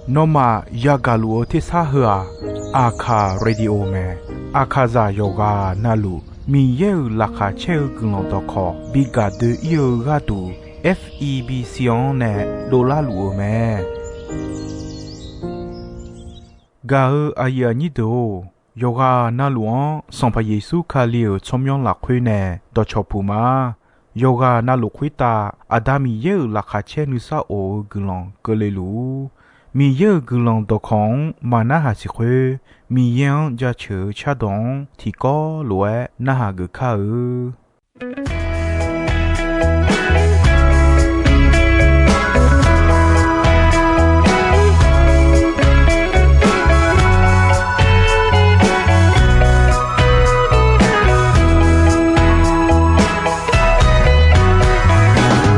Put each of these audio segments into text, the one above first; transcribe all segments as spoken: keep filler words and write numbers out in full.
Nawmaf yagaq luf-eu tersar heu-aq, Aqkaq Radio mae. Aqkaqzaq yawqghaq navluf Miqyaer-euq laqkhaq caer-eu guiqlanq dawqkawq bi gaq doe-ir-eu gharduq, F E B C-anr nae dovlar luf-eu mae. Gaq-eu aqyuif aqnyir deuq-or, yawqghaq navluf-anr Sanqpaq Yeqsur Kali-euq tsawrmyanr lafkhoer nae dawqcawq puq ma. Yawqghaq navluf khoertav Aqda Miqyaer-euq laqkhaq caer nuisar of-eu guiqlanq keuvle luf-ur. Miqyaer-euq guiqlanq dawqkawq-anr maqnarhaq siq khoer, Miqyaer-anr jaceuq-eu cardawq-anr tiqkawv lof-aer narhaq geuf kar-eu.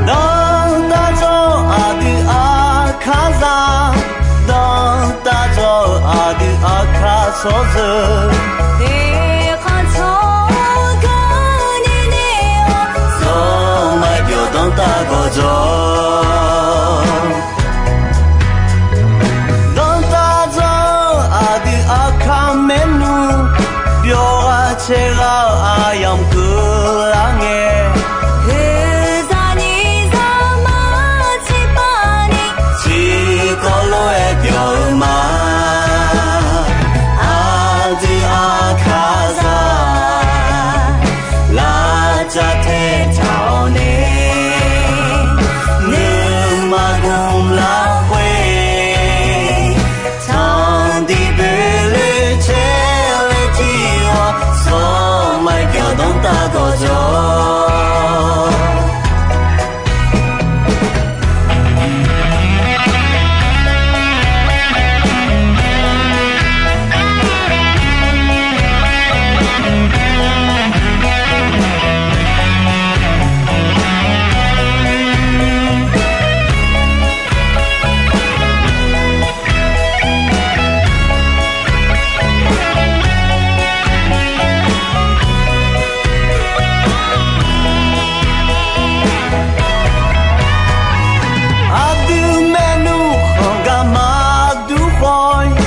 Dawrtaq dzawr aqdui Aqkaqzaq, dawrtaq dzawr aqdui Aqkaq tsawrjeuq, eqkhanq tsawrganr nirnae-awr, zawr maqbyawq dawrtaq gawqjawq. Dawrtaq dzawr aqdui Aqkaq maernmr, byawq ghaq caer ghaq-eu aqyamq keuvlar ngae, oeqzaq nyiq zaqmar tiqpavni, tiqkawv lof-aer byawq-eu ma. Aqdui Aqkaqzaq, lavcav taetaq-awr nae, nuima gmq lafkhoer, tanqdiq boeqloe caer laer jir-awr, zawr maqbyawq dawrtaq gawqjawq. Aqdui maernmr khanq gar maqdur khawf-ir,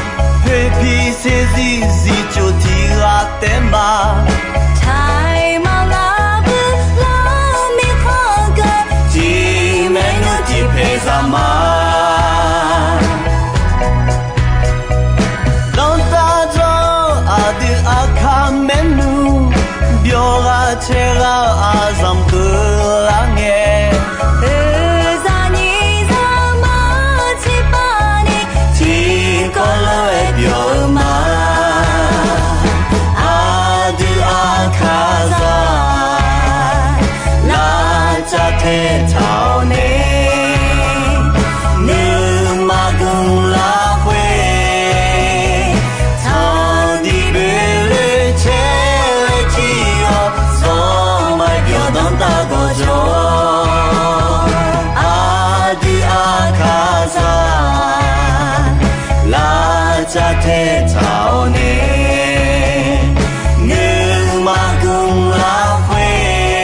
poeqpiq saeqzir zifcoq tiq ghaq taef ma. Taiq maqlar bui lar mirkhanq geu, tiq maernmr tiq paeq zaq ma. Dawrtaq dzawr aqdui Aqkaq maernmr, byawq ghaq caer ghaq-eu aqzanq keuvlar ngae, oeqzaq nyiq zaqmar tiqpavni, tiqkawv lof-aer byawq-eu ma. Aqdui Aqkaqzaq, lavcav taetaq-awr nae, nuima gmq lafkhoer, tanqdiq boeqloe caer laer jir-awr, zawr maqbyawq dawrtaq gawqjawq. Aqdui Aqkaqzaq, lavcav taetaq-awr nae, nuima gmq lafkhoer,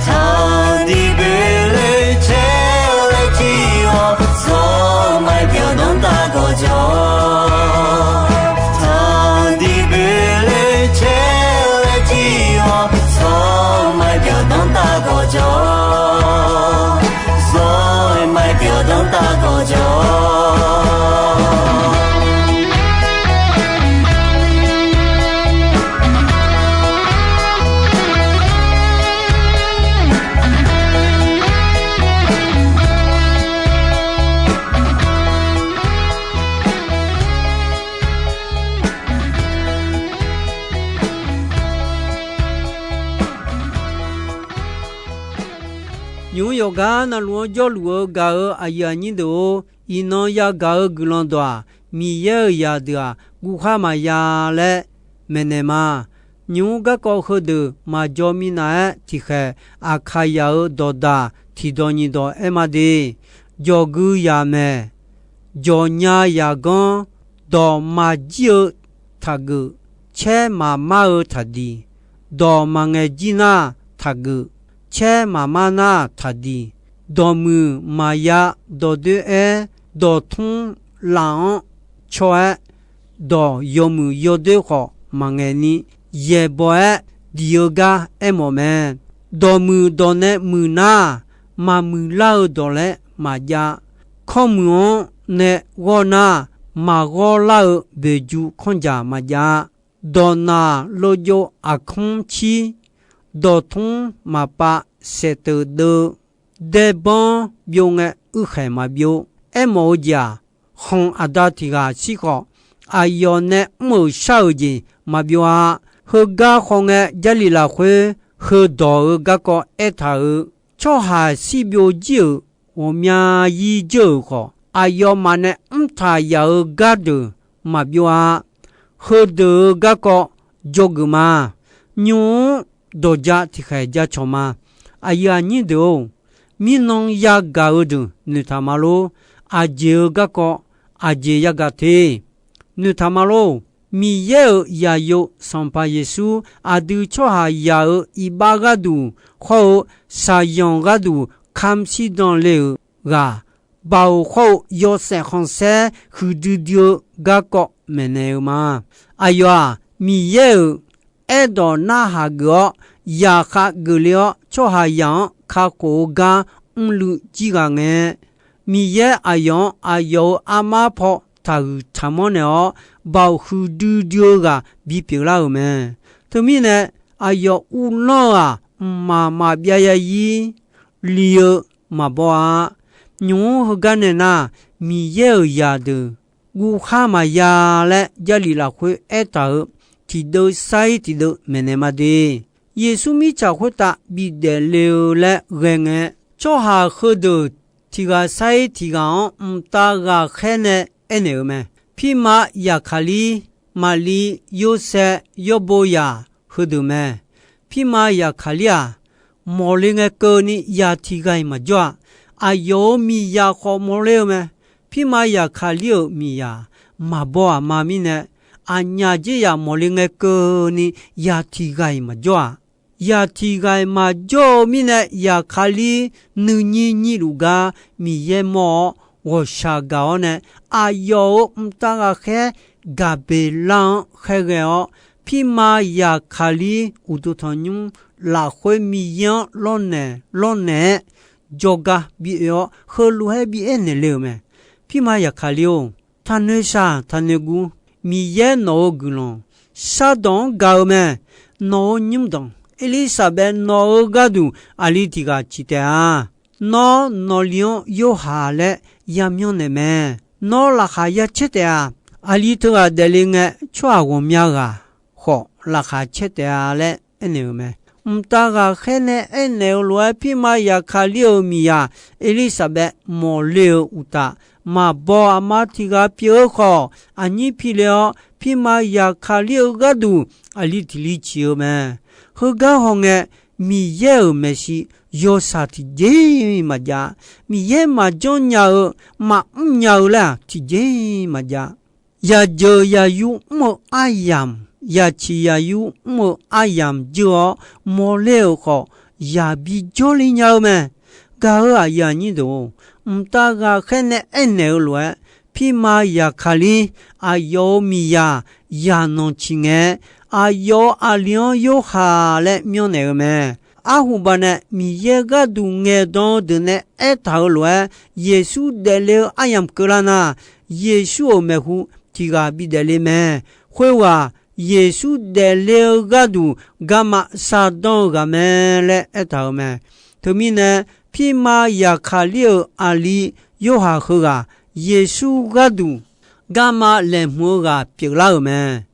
tanqdiq boeqloe caer laer jir-awr, zawr maqbyawq dawrtaq gawqjawq. Tanqdiq boeqloe caer laer jir-awr, zawr maqbyawq dawrtaq gawqjawq. Zawr maqbyawq dawrtaq gawqjawq. Nymq-mr yawqgar navluf-anr jawrluf-eu gaq-eu aqyuif aqnyir deuq-or, iqnan yagaq-eu guiqlanq dawq-aq, Miqyaer-euq zaqdeuq-aq, guvkhar maqya laer maeqnaeq ma. Nymq-mr garkawv heudeuq maqjaw minav-aer tiqkhaeq, Aqkaqzaq-euq dawqdaq tiqdawq nyiq dawq aer ma de. Jawqgui zaq maeq, jawqnya zaq ganr, dawq maqjir-eu taqgeuf, caer maqmar-eu taqdiq, dawq maqngaeq jir nar taqgeuf, caer maqmar nar taqdiq, dawqmuiq maqya dawqdoer-aer, dawqtmr laf-anr caw-aer, dawq yawmuiq yawdoer khawf maqngaeq ni, yaeqbawq-aer diq-eu gar aermawf mae. Dawqmuiq dawq nae muiq nar, maqmuiq lar-eu dawq laer maqjav. Kawrmuiq-anr nae ghawr nar, maqghawr lar-eu boeqju kanrjaq maqjav. Dawqnaq lojov aqkanr cir, dawqtmr maqpav saeqteuv deuv, daerbanr byov ngae uirkhaeq maqbyov. Aermawf-eu jeq-aq, khanq aqda tiq ghaq shir khawf, aqyawf nae mr-euq shar-euq jeq maqbyov-a. Heugar khawf ngae, Jarlif lafkhoer heudawq-eu garkawv aertaq-euq, tsawrhaq shir byovjir-euq ghawqmya zir dzeur-euq khawf, aqyawfmaf nae mrtaq yaf-eu gardeuq maqbyov-a. Heudeuq-eu garkawv dzawgeuf ma. Nymq-mr dawqja tiqkhaeq jacawq ma. Aqyuif aqnyir deuq-or, mirnan yagaq-eu deuq noeqtaq ma lor. Aqjeq-eu garkawv aqjeq yagaq te? Noeqtaq ma lor. Miqyaer-euq zaqyo Sanqpaq Yeqsur aqdui tsawrhaqzaq-euq iqbax gharduq hawr-eu shaqzanq gharduq kamq shirdan le-euq ghaq, baoq hawr-eu yawshaef khanqsaer huiqdui dui-eu garkawv maeqnaeq-eu ma. Aqyawf-aq, Miqyaer-euq aerdawq narhaq geuf-awr, zaqkhav geufle-awr, tsawrhaqzaq-anr kakhof-eu gar mrluiv jir ghaq ngae, Miqyaer aqyawf-anr aqyawf-euq armar paw taqhuiq taqmanr naeq-awr, baoq huiqdui dui-eu ghaq bipyeuf lar-euq mae. Teumirnae, aqyawf uvlanr-eu-aq, mqmaq maqbyav yazir li-eu maqbaw-a. Nymq-mr heugar nae nar, Miqyaer-euq zaqdeuq guvkhar maqya laer Jarlif lafkhoer aertaq-euq tiqdeuv sair tiqdeuv maeqnaeq ma de. Yeqsur mirtsaq khoertav bidaef le-eu laer ghae ngae, tsawrhaq heudeuq tiq ghaq sair tiq ghaq-anr mqtav ghaqkhaer nae aernaeq-eu mae. Pirma Zaqkaqlir, Maqli, Yorsaev, Yawrbo zaq heudeuq mae. Pirma Zaqkaqlir-aq, mawqle ngae keuvni zaq tiq ghaq-iq maqjawr-a. Aqyawf-euq miqzaq khawf mawqle-eu mae. Pirma Zaqkaqlir-euq miqzaq maqbaw aqma mirnae, aqnyaf dzer yaf mawqle ngae keuvni zaq tiq ghaq-iq maqjawr-a. Zaq tiq ghaq-iq maqjawr-eu mirnae, Zaqkaqlir nuinyir nyir luf gar Miqyaer mawr-awr ghawqshaq gaq-awr nae, aqyawf-euq mqtav ghaqkhaer Gaqbeqlar-anr khaerghae-awr, pirma Zaqkaqlir uqduq tanqnymr lafkhoer Miqyaer-anr lawrnaeq lawrnaeq-aer jawrgar bi oe-awr, heulof-aer bi aernaeq le-euq mae. Pirma Zaqkaqlir-or, taqnoeq shaq taqnoeq guv. Miqyaer nawq-euq guiqlanq shardawq-anr gaq-eu mae. Nawq-euq nymrdanq Erlirsaqbaev nawq-eu gharduq aqli tiq ghaq ciq taef-a. Nawr nawqli-anr Yorhaq laer yamyanr naeq mae. Nawr laqkhaq ya caer taef-a. Aqli teughaq daefle ngae, tsawrhaq ghawqmya ghaq khawf laqkhaq caer taef-a laer aernaeq-eu mae. Mqtav ghaqkhaer nae aernaeq-eu lof-aer, pirma Zaqkaqlir-euq miqzaq Erlirsaqbaev mawqle-eu uqtaf, maqbaw aqma tiq ghaq pyeuf-eu khawf, aqnyir pi le-awr, pirma Zaqkaqlir-eu gharduq aqli tiq li ciq-eu mae. Heugar hawngae, Miqyaer-euq maeqshi yawshaq tiqjeq maqjav. Miqyaer maqjanr nya-eu, maqmr nya-eu laer-aq, tiqjeq maqjav. Yaqjeuq yaqyur mr-eu aryamq, yaqciq yaqyur mr-eu aryamq jeur-awr mawqle-euq khawf, yaqbi jawrle nya-eu mae. Gaq-euq aqyuif aqnyir deuq-or, mqtav ghaqkhaer nae aernaeq-eu lof-aer, pirma Zaqkaqlir aqyawf-euq miqzaq yaqnanq ciq ngae, aqyawf-euq aqli-anr Yorhaq laer myanrnaeq-eu mae. Arhuba nae Miqyaer gharduq ngaeqdan-eu deuq nae aertaq-euq lof-aer, Yeqsur daefle-eu aryamq keuvlar nar, Yeqsur-euq maeqhu tiq ghaq bidaef le mae. Khoerghaq Yeqsur daefle-eu gharduq garma shardanr-eu ghaq mae laer aertaq-euq mae. Teumirnae, pirma Zaqkaqlir-euq aqli Yorhaq heughaq Yeqsur gharduq garma laeqhmq-eu ghaq pyeuflar-euq mae.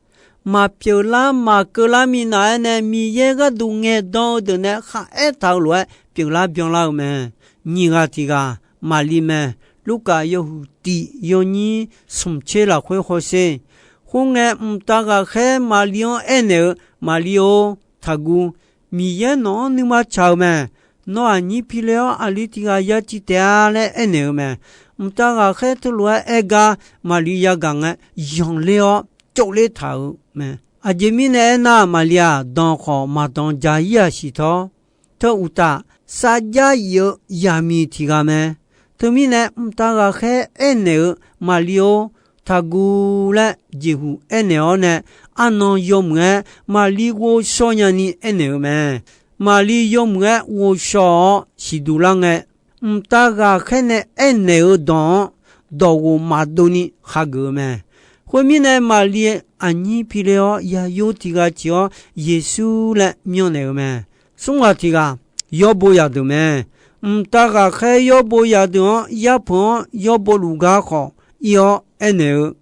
Maqpyeuflar maqkeuvlar minav-aer nae Miqyaer gharduq ngaeqdan-eu deuq nae kharaer taq-eu lof-aer pyeuflar byanlar-eu mae. Nyiq ghaq tiq ghaq Maqli mae. Lurkaf yawhuiq tiq yawnyir smq tser lafkhoer hawsher. Khoerngae, mqtav ghaqkhaer Maqli-anr aernaeq-eu, Maqli-or, taqguv. Miqyaer nawq-anr nuima tsaq-eu mae. Nawr aqnyir pi le-awr aqli tiq ghaq ya ciq taef-a laer aernaeq-eu mae. Mqtav ghaqkhaer teulof-aer aer gar Maqli yagaq ngae, yanqler-awr tsovler taq-euq mae. Aqjeq mirnae aernar, Maqli-aq, danq khawf maqdanq jaq-ir-aq siq tawr. Teu uqtaf, sarjax if-eu zaqmiq tiq ghaq mae. Teumirnae, mqtav ghaqkhaer aernaeq-eu, Maqli-or, taqguv laer jeqhuq aernaeq-awr nae, arnan yawmuiq-aer Maqli ghovshaw nyani aernaeq-eu mae. Maqli yawmuiq-aer ghovshaw-awr siqduq lar ngae, mqtav ghaqkhaer nae aernaeq-eu dawq-anr dawqghof maqdov ni hageuf-eu mae. Khoermirnae, Maqli aqnyir pi le-awr, yaqyo tiq ghaq ciq-awr Yeqsur laer myanrnaeq-eu mae. Smr ghaq tiq ghaq, yawbo zaqdeuq mae. Mqtav ghaqkhaer yawbo zaqdeuq-anr yarpeuq-anr yawbo luf gar khawf, ir-awr aernaeq-eu,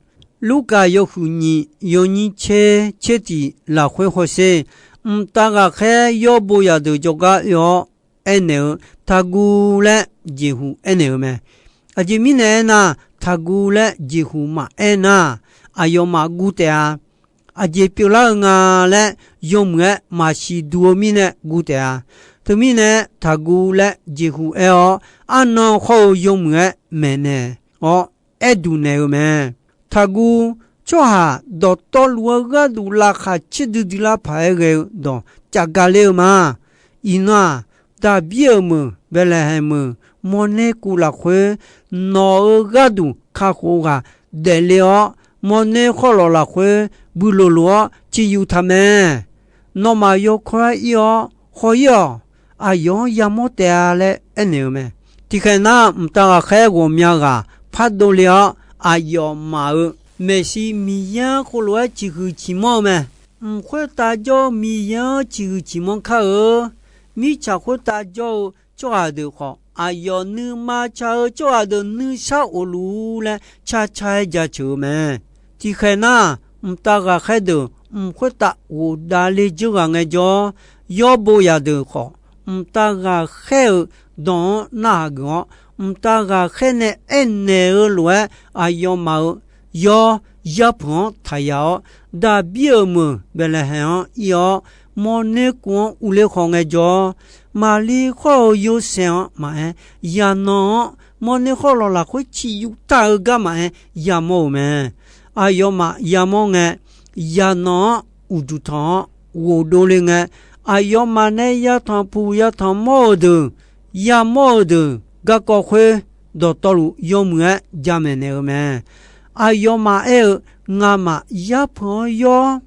Lurkaf yawhuiq nyiq yawnyir tser tser tiq lafkhoer hawsher, mqtav ghaqkhaer yawbo zaqdeuq jawrgar oe-awr aernaeq-eu, Taqguv laer jeqhuq aernaeq-eu mae. Aqjeq mirnae aernar, taqguv laer jeqhuq maqaer nar, aqyawfmaf guv taef-a. Aqjeq pyeuflar-eu nga laer yawmuiq-aer maqsiq duq-eu mirnae guv taef-a. Teumirnae, taqguv laer jeqhuq aer-awr, arnan hawr-eu yawmuiq-aer maeqnaeq-awr aer duq naeq-eu mae. Taqguv, tsawrhaq dawqtawvluf-eu gharduq laqkhaq caerdui dui lar paq-aer ghae-eu dawq caf gaq ler-eu ma. Iqnan-aq, Daqbir-euq meuq Baeqlaeqhaeq meuq mawrner kuv lafkhoer, nawq-euq gharduq kakhof ghaq daefle-awr, mawrner khawrlawq lafkhoer builoq loq-awr ciqyuf taq mae. Nawmaf yawkawr-aer ir-awr haw-ir-awq. Aqyawf-anr yamawr taef-a laer aernaeq-eu mae. Tiqkhaeq nar, mqtav ghaqkhaer ghawqmya ghaq pardov le-awr, aqyawfmaf-euq maeqshi Miqyaer-anr khoerlof-aer ciqhuiq ciqmanr-eu mae. Mq khoertav jawr-eu Miqyaer-anr ciqhuiq ciqmanr kar-eu. Mirtsaq khoertav jawr-eu tsawrhaq deuq khawf, aqyawf nuima ca-eu tsawrhaq deuq nuisar of luf-ur laer carcar-aer jaceuq-eu mae. Tiqkhaeq nar, mqtav ghaqkhaer deuq mq khoertav ghofdav le dzeur ghaq ngaejawr, yawbo zaqdeuq khawf, mqtav ghaqkhaer-euq dawq-anr narhaq geuf-awr, mqtav ghaqkhaer nae aernaeq-eu lof-aer aqyawfmaf-euq yawr yarpeuq-anr taqyaq-awr, Daqbir-euq meuq Baeqlaeqhaeq-anr ir-awr, mawrner kuv-anr uvler khawf ngaejawr, Maqli khawr-eu Yorsaev-anr maqaer, yaqnanq-anr mawrner khawrlawq lafkhoer ciqyuf taq-eu gar maqaer yamawr-euq mae. Aqyawfmaf yamawr ngae, yaqnanq-anr uqduq tanq-awr ghofdov le ngae, aqyawfmaf nae yatanq puq yatanq mawr-eu deuq, yamawr-eu deuq garkawv khoer dawqtawvluf yawmuiq-aer jamaeq naeq-eu mae. Aqyawfmaf aer-eu, Ngamaf yarpeuq-anr yawr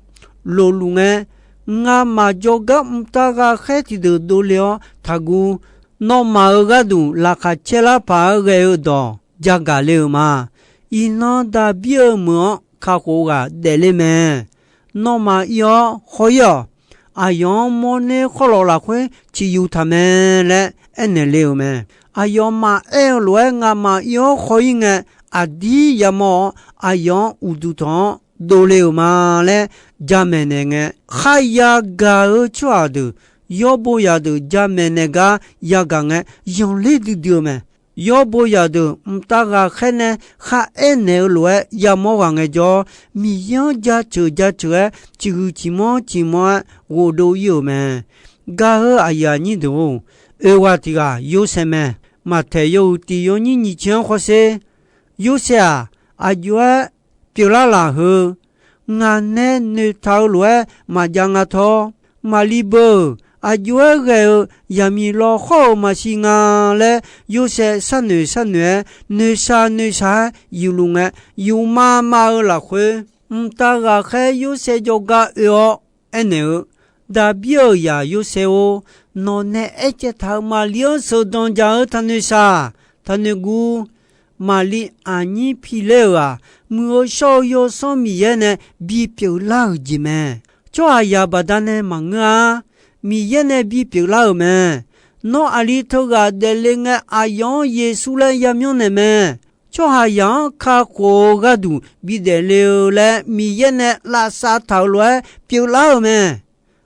lofluf ngae, ngamaf jawrgar mqtav ghaqkhaer tiqdeuq dovle-awr taqguv. Nawmaf-euq gharduq laqkhaq caer lar paq-aer ghae-eu dawq jagaq le-euq ma. Iqnan Daqbir-euq meuq-anr kakhof ghaq daefler mae. Nawmaf ir-awr haw-ir-awq. Aqyawf-anr mawrner khawrlawq lafkhoer ciqyuf taq mae laer aernaeq le-euq mae. Aqyawfmaf aer-eu lof-aer ngamaf ir-awr haw-ir ngae, aqdir yamawr-awr aqyawf-anr uqduq tanq-awr dovle-euq ma laer jamaeq naeq ngae, kharya gaq-eu tsawrhaq deuq, yawbo zaqdeuq jamaeq naeq gar yagaq ngae, yanqler duidui-eu mae. Yawbo zaqdeuq mqtav ghaqkhaer nae kharaer naeq-eu lof-aer yamawr ghaq ngaejawr, Miqyaer-anr jaceuq jaceuq-aer ciqhuiq ciqmanr ciqmanr-aer ghofdov ir-euq mae. Gaq-eu aqyuif aqnyir deuq-or, oeq ghaq tiq ghaq Yorsaev mae. Maqtaeq yawhuiq tiq yawnyir nyiq caer-anr khawrsher. Yorsaev-aq, aqjox-aer pyeuflar laf heu, ngaq nae noeqtaq-eu lof-aer maqjav nga tawr, Maqli beu-euq aqjox-aer ghae-eu zaqmiq lawkhawr-euq maqsiq nga laer, Yorsaev sharnoeq sharnoeq-aer noeqshaq noeqshaq-aer yufluf ngae, yufma ma-eu lafkhoer, mqtav ghaqkhaer Yorsaev jawrgar oe-awr aernaeq-eu, Daqbir-euq zaq Yorsaev-or, nawqnae aercaev taq-euq Maqli-anr sheuqdanq jaq-eu taqnoeq shaq. Taqnoeq guv. Maqli aqnyir piler-euq-aq, Muiq-eu shawr-eu Yawsanr Miqyaer nae bipyeuf lar-euq jeq mae. Tsawrhaqzaq baqdanae maqngeur-a. Miqyaer nae bipyeuf lar-euq mae. Nawr aqli teughaq daefle ngae, aqyawf-anr Yeqsur laer yamyanr naeq mae. Tsawrhaqzaq-anr kakhof-eu gharduq bidaef le-eu laer Miqyaer nae lavsav taq-euq lof-aer pyeuflar-euq mae.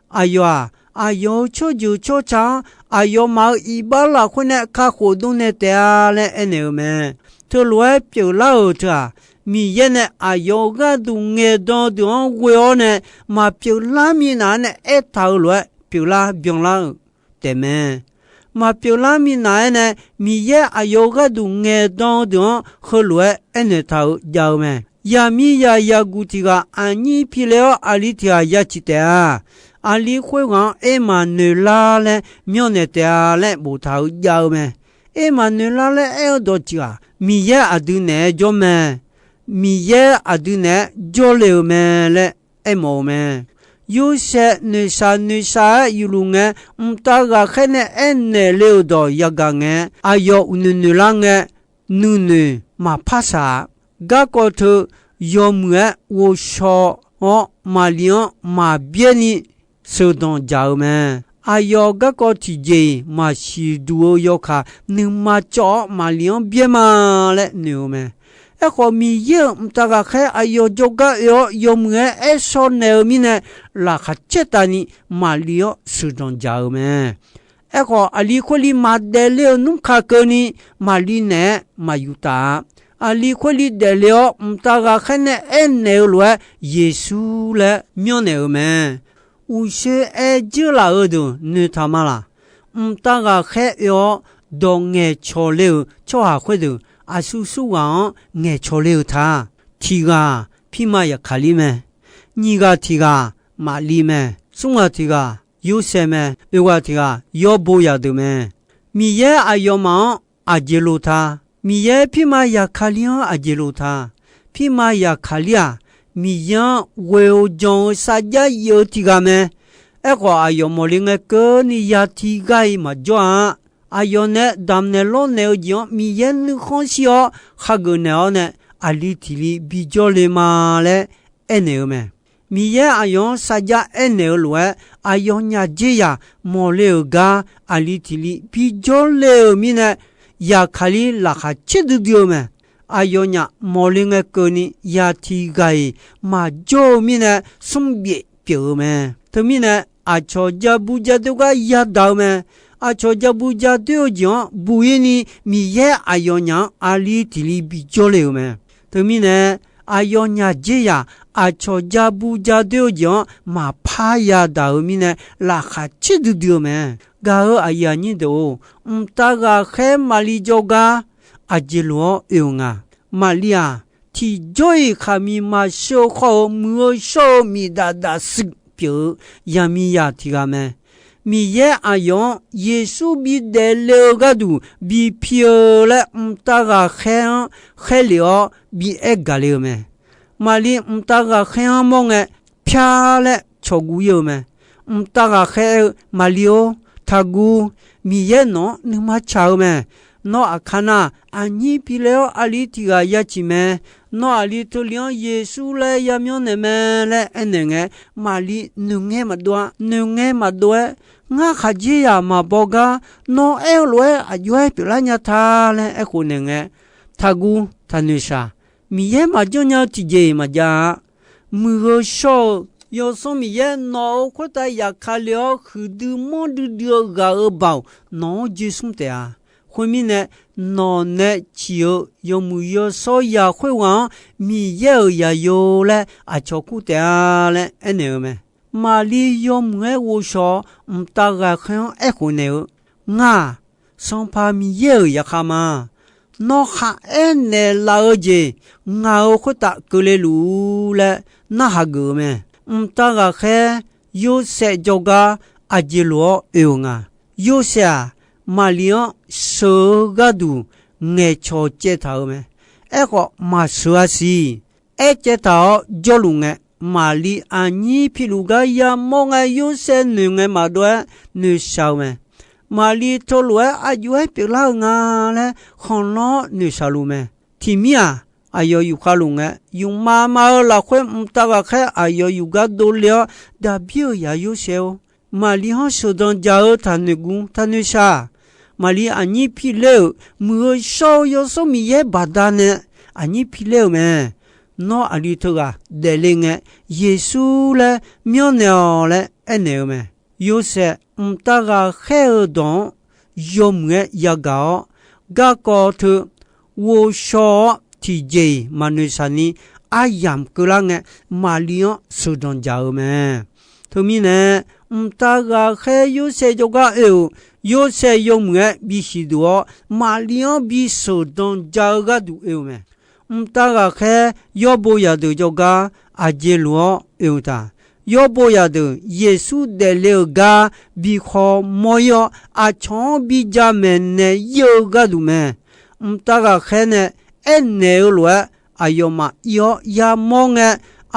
Aqyawf-aq, aqyawf-euq tsawrjeuq tsawrca-anr aqyawfmaf-euq iqbax lafkhoer nae kakhof dov naeq taef-a laer aernaeq-eu mae. Teulof-aer pyeuflar-euq teu-aq, Miqyaer nae aqyawf-euq gharduq ngaeqdan-eu deuq-anr ghoe-awr nae, maqpyeuflar minav-aer nae aertaq-eu lof-aer pyeuflar byanlar-euq taefmae. Maqpyeuflar minav-aer nae, Miqyaer aqyawf-euq gharduq ngaeqdan-eu deuq-anr heulof-aer aernaeq taq-euq jav-eu mae. Yaqmir yaq yaqguq tiq ghaq aqnyir piler-awr aqli tiq ghaq ya ciq taef-a. Aqli khoerghaq-anr Ermaqnoeqlar laer myanrnaeq taef-a laer boftaq-eu jav-eu mae. Ermaqnoeqlar laer aer-eu dawq tiq ghaq, Miqyaer aqdui naeq-aer jawr mae. Miqyaer aqdui naeq-aer jawrle-euq mae laer aermawf-eu mae. Yorsaev noeqshaq noeqshaq-aer yufluf ngae, mqtav ghaqkhaer nae aernaeq le-euq dawq yagaq ngae, aqyawf uqnoeq noeqlar ngae, nuinoeq maqpar shaq-a. Garkawv teu yawmuiq-aer ghovshaw-awr, Maqli-anr maqbyaer ni sheuqdanq dzaq-eu mae. Aqyawf garkawv tiqjeq-iq maqsiq duq-eu yawkaq, nuima cawv-awr Maqli-anr byaer ma laer noeq-eu mae. Aerkhawf, Miqyaer-euq mqtav ghaqkhaer aqyawf jawrgar oe-awr yawmuiq-aer aer shaw naeq-eu mirnae, laqkhaq caertavni Maqli-anr sheuqdanq dzaq-eu mae. Aerkhawf, aqli khoerli maqdaef le-euq nmr kaq keuvni Maqli naeq-aer maqyuftaf-a. Aqli khoerli daefle-awr, mqtav ghaqkhaer nae aernaeq-eu lof-aer Yeqsur laer myanrnaeq-eu mae. Uqshoe aer dzeurlaf-eu deuq noeqtaq ma laq? Mqtav ghaqkhaer oe-awr dawq ngaeqcawq le-euq tsawrhaq khoerdeuq aqsur surghaq-anr ngaeqcawq le-eu ta. Tiq ghaq pirma Yaqkaqlir mae. Nyiq ghaq tiq ghaq Maqli mae. Smr ghaq tiq ghaq Yorsaev mae. Oeq ghaq tiq ghaq yawbo zaqdeuq mae. Miqyaer aqyawfmaf-anr aqjeq loq ta? Miqyaer pirma Yaqkaqlir-anr aqjeq loq ta? Pirma Yaqkaqlir-aq, Miqyaer-anr ghoe-eu jan-eu sarjax yif-eu tiq ghaq mae. Aerkhawf, aqyawf mawqle ngae keuvni ya tiq ghaq-iq maqjawr-a. Aqyawf nae damqnaeq lawrnaeq-eu jeq-anr Miqyaer nuikhanr shir-awr khageuf naeq-awr nae, aqli tiq li bijawr le ma laer aernaeq-eu mae. Miqyaer aqyawf-anr sarjax aernaeq-eu lof-aer, aqyawfnyaf dzerzaq mawqle-euq gar aqli tiq li bijawr le-euq mirnae, Yaqkaqlir laqkhaq caer duidui-eu mae. Aqyawfnyaf mawqle ngae keuvni ya tiq ghaq-iq maqjawr-eu mirnae, smr byaef pyeuf-eu mae. Teumirnae, aqcawq ja bu ja doer gar yadaq-eu mae. Aqcawq ja bu ja doer-eu jeq-anr buq-ir ni Miqyaer aqyawfnyaf-anr aqli tiq li bijawr le-euq mae. Teumirnae, aqyawfnyaf dzerzaq aqcawq ja bu ja doer-eu jeq-anr maqpar yadaq-eu mirnae, laqkhaq caer duidui-eu mae. Gaq-euq aqyuif aqnyir deuq-or, mqtav ghaqkhaer Maqli jawrgar aqjeq loq-awr oe-eu nga. Maqli-aq, tiqjawr-iq khaqmiq maqsheu-eu khawr-eu muiq-eu shawr-eu miqdaf daf shuif pyeuf-eu yaqmiqzaq tiq ghaq mae. Miqyaer aqyawf-anr Yeqsur bidaef le-eu gharduq bipi-eu laer mqtav ghaqkhaer-anr khaerlef-awr bi aer gaq le-eu mae. Maqli mqtav ghaqkhaer-anr mawr ngae, pyar laer cawqguv ir-eu mae. Mqtav ghaqkhaer aer-eu, Maqli-or, taqguv. Miqyaer nawq-anr nuima tsaq-eu mae. Nawr aqkar nar, aqnyir pi le-awr aqli tiq ghaq ya ciq mae. Nawr aqli teuli-anr Yeqsur laer yamyanr naeq mae laer aernaeq ngae, Maqli noeqngae maqdov-a. Noeqngae maqdov-aer, ngar khaqdzerzaq maqbaw gar nawr aer-eu lof-aer aqjox-aer pyeuflar nya ta laer aerkhof naeq ngae, taqguv taqnoeq shaq. Miqyaer maqjanr nya-eu tiqjeq-iq maqjav-a. Muiq-eu shawr-eu Yawsanr Miqyaer nawq-euq khoertav yafkale-awr huiqdui manrdui dui-eu ghaq-euq baoq nawq-anr joe smr taef-a. Khoermirnae, nawq nae ciq-eu yawmuiq yawshawr ya khoerghaq-anr Miqyaer-euq zaqyo laer aqcawq kur taef-a laer aernaeq-eu mae. Maqli yawmuiq-aer ghovshaw-awr mqtav ghaqkhaer-anr aerkhof naeq-eu, Ngar-aq, Sanqpaq Miqyaer-euq zaqkhav ma. Nawr kharaer naeqlaf-eu jeq ngaq-euq khoertav keuvle luf-ur laer narhaq geuf-eu mae. Mqtav ghaqkhaer Yorsaev jawrgar aqjeq lof-awr oe-eu nga. Yorsaev-aq, Maqli-anr sheuq-eu gharduq ngaeqcawq caev taq-euq mae. Aerkhawf, maqsheuq-a siq. Aer caev taq-awr jawrluf ngae, Maqli aqnyir piluf gar yamawr ngae, Yorsaev noeq ngae maqdov-aer noeqshaq-eu mae. Maqli teulof-aer aqjox-aer pyeuflar-eu nga laer khanqlanr-awr noeqshaq luf mae. Tiqmir-aq, aqyawf yufkhav luf ngae, yufmav mav-eu lafkhoer mqtav ghaqkhaer aqyawf yufgar dovle-awr, Daqbir-euq zaq Yorsaev-or, Maqli-anr sheuqdanq dzaq-eu taqnoeq gu taqnoeq shaq. Maqli aqnyir piler-euq Muiq-eu shawr-eu Yawsanr Miqyaer baqdanae aqnyir piler-euq mae. Nawr aqli teughaq daefle ngae, Yeqsur laer myanrnaeq-awq laer aernaeq-eu mae. Yorsaev mqtav ghaqkhaer-eu dawq-anr yawmuiq-aer yagaq-awr, garkawv teu ghovshaw-awr tiqjeq-iq maqnoeq shaq ni aryamq keuvlar ngae, Maqli-anr sheuqdanq dzaq-eu mae. Teumirnae, mqtav ghaqkhaer Yorsaev jawrgar oe-euq, Yorsaev yawmuiq-aer bisiq duq-awr, Maqli-anr bi sheuqdanq dzaq-eu gharduq oe-eu mae. Mqtav ghaqkhaer yawbo zaqdeuq jawrgar aqjeq lof-awr oe-eu taq? yawbo zaqdeuq Yeqsur daefle-euq gar bi khawmawr-ir-awr, aqcawq-anr bi jamaeq naeq-ir-eu gharduq mae. Mqtav ghaqkhaer nae aernaeq-eu lof-aer, aqyawfmaf ir-awr yamawr ngae,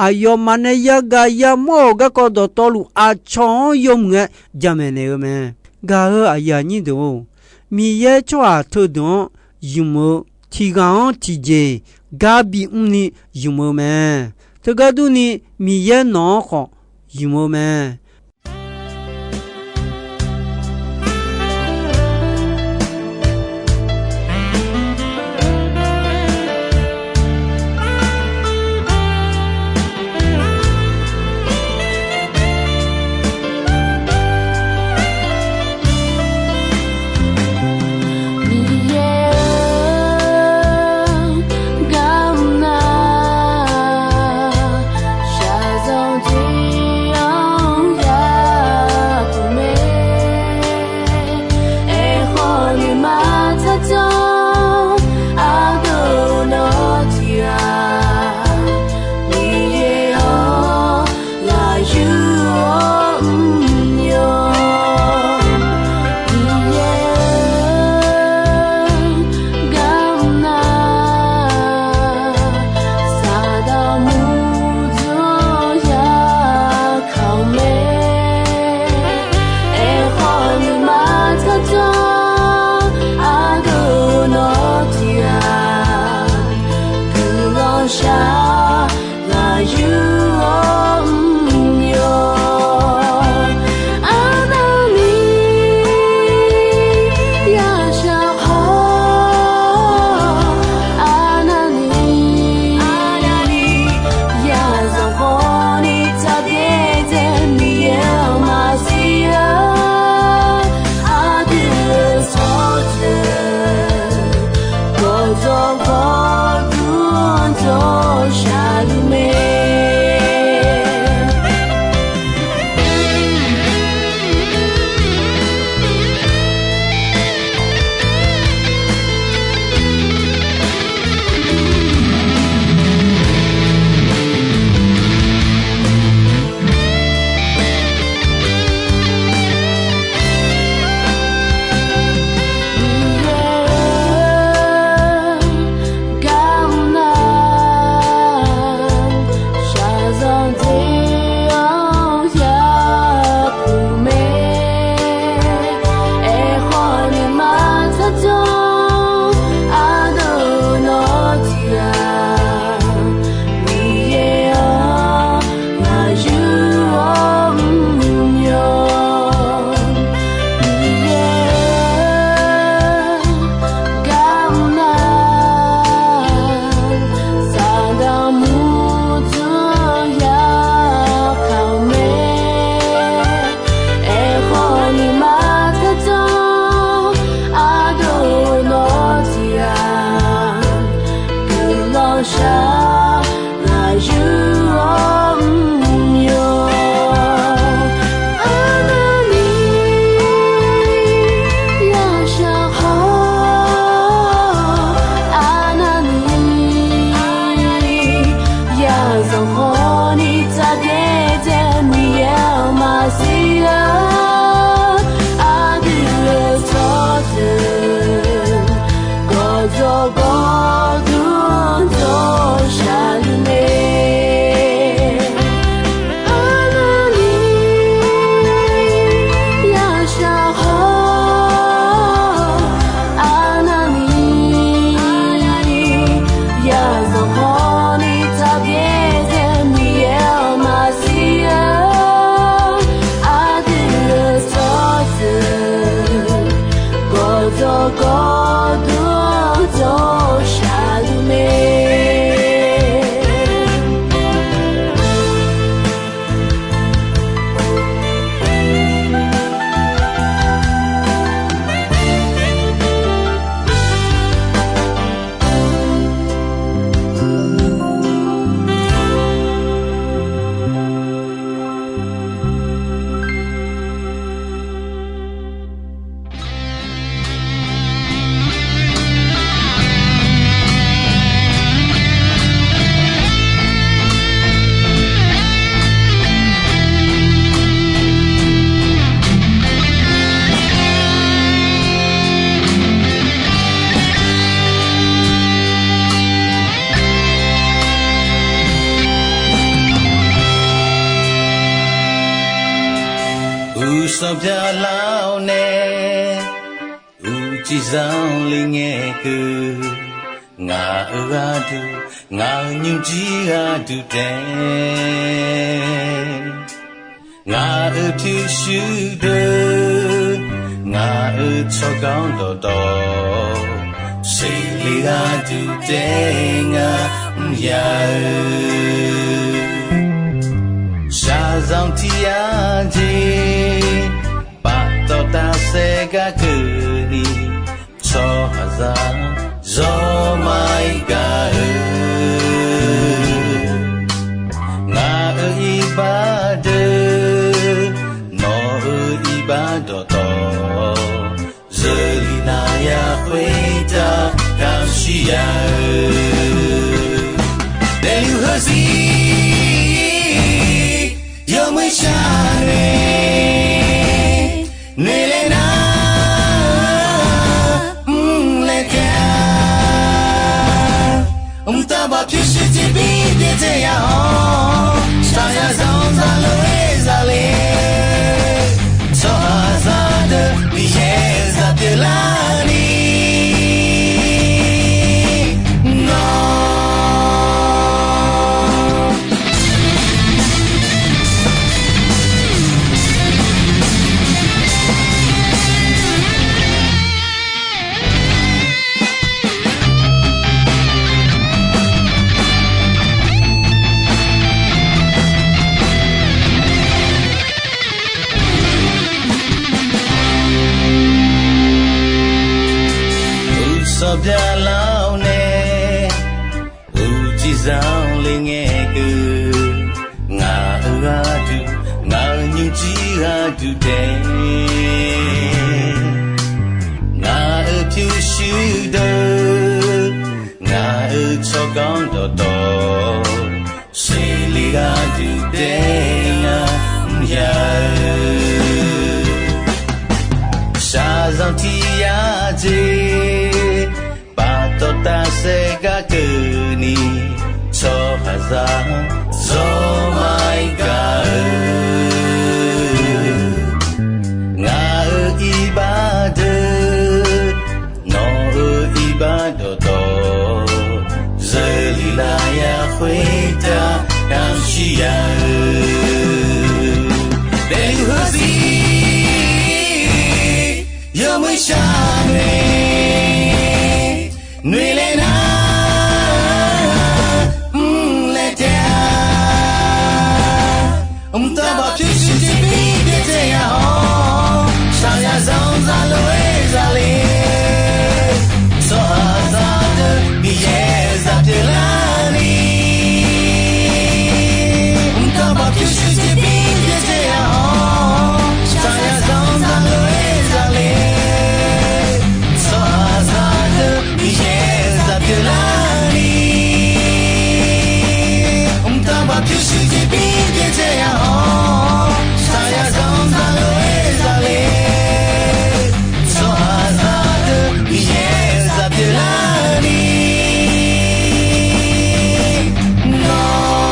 aqyawfmaf nae yagaq yamawr-euq garkawv dawqtawvluf aqcawq-anr yawmuiq-aer jamaeq naeq-eu mae. Gaq-euq aqyuif aqnyir deuq-or, Miqyaer tsawrhaq teudeuq-anr ymq-eu tiqghaq-anr tiqjeq gar bimr ni ymq-eu mae. Teugar durni, Miqyaer nawq-anr khawf ymq-eu mae. Miqyaer-or, garmr nar, shaqzanq dzoer-anr yapuq mae. Aerkhawf nuima tsardzanr ardeuv nawr tiq ghaq, Miqyaer-or, ghaq yur-awr mr-awr, Miqyaer-or, garmr nar, Saqdaq murdzanr yakaq-eu mae. Aerkhawf nuima tsardzanr ardeuv nawr tiq ghaq, guiqlanq shaq ghaq yur-awr mr-awr, arnavni yashaq khawf, arnavni yazanq khawfni tsaqdaer dzae Miqyaer-anr maqsiq-a. Aqdui-euq tsawrjeuq gawqjawq gawqdur-anr jawr shaqluf mae. Garmr nar, shaqzanq dzoer-anr yapuq mae. Aerkhawf nuima tsardzanr ardeuv nawr tiq ghaq, Miqyaer-or, ghaq yur-awr mr-awr, Miqyaer-or, garmr nar, Saqdaq murdzanr-anr yapuq mae. Aerkhawf nuima tsardzanr ardeuv nawr tiq ghaq, guiqlanq shaq ghaq yur-awr mr-awr, arnavni yashaq khawf, arnavni yazanq khawfni tsaqdaer dzae Miqyaer-anr maqsiq-a. Aqdui-euq tsawrjeuq gawqjawq gawqdur-anr jawr shaqluf mae. Arnavni yashaq khawf, arnavni yazanq khawfni tsaqdaer dzae Miqyaer-anr maqsiq-a. Aqdui-euq tsawrjeuq gawqjawq gawqdur-anr jawr shaqluf Sanqpaq Miqyaer-or, uqcif zanqler ngae keuv, ngaq-euq gharduq, ngaq-euq nymrjir gharduq taef, ngaq-euq pyurshuir deuq, ngaq-euq tsawrganr dawqtawv, seqle gharduq taef ngar mr ya-eu. Shaqzanq tiq yar jeq, paftawf tafsaef gar keuvni, tsawrhaqzaq zawr maqir gaq-eu. Ngaq-euq iqbax deuq, nawq-euq iqbax dawqtawv, zeurlif navya khoertav kamq shir ya-eu. Daefluf heuzir yawmuiq shar nae, noeqlaer nar mrlaer taef-a. Mqtav bawq pyurshuir tiqbir byaerdzae ya-awr, shaqzanq zaqlof-aer zale, tsawrhaqzaq deuq Miqyaer zaq pyeuflarni nawr Uqsawq byaqlar-awr nae, uqcif zanqler ngae keuv, ngaq-euq gharduq, ngaq-euq nymrjir gharduq taef, ngaq-euq pyurshuir deuq, ngaq-euq tsawrganr dawqtawv, seqle gharduq taef ngar mr ya-eu. Shaqzanq tiq yar jeq, paftawf tafsaef gar keuvni, tsawrhaqzaq zawr maqir gaq-eu. Ngaq-euq iqbax deuq, nawq-euq iqbax dawqtawv, zeurlif lafyaq khoertav kamq shir ya-eu. Daefluf heuzir yawmuiq shar nae, noeqlaer nar mrlaer taef-a. Mqtav bawq pyurshuir tiqbir byaerdzae ya-awr, shaqzanq zaqlof-aer zale, tsawrhaqzaq deuq Miqyaer zaq pyeuflarni Mqtav bawq pyurshuir tiqbir byaerdzae ya-awr, shaqzanq zaqlof-aer zale, tsawrhaqzaq deuq Miqyaer zaq pyeuflarni. Mqtav bawq pyurshuir tiqbir byaerdzae ya-awr, shaqzanq zaqlof-aer zale, tsawrhaqzaq deuq Miqyaer zaq pyeuflarni nawr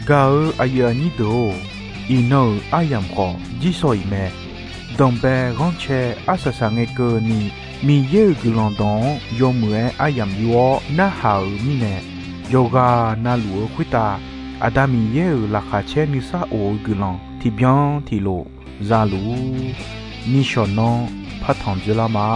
Gaq-eu aqyuif aqnyir deuq-or, iqnan-euq aryamq khawf jirsawq iq mae. Danqbae ghanrcae arsaq saq ngae keuvni, Miqyaer-euq guiqlanq dawq-anr yawmuiq-aer aryamq yur-awr narhaq-euq mirnae, yawqghaq navluf-eu khoertav Aqda Miqyaer-euq laqkhaq caer nuisar of-eu guiqlanq tiqbyan tiqlof za luf-ur. Nishawq nan partanq dzoerlar ma.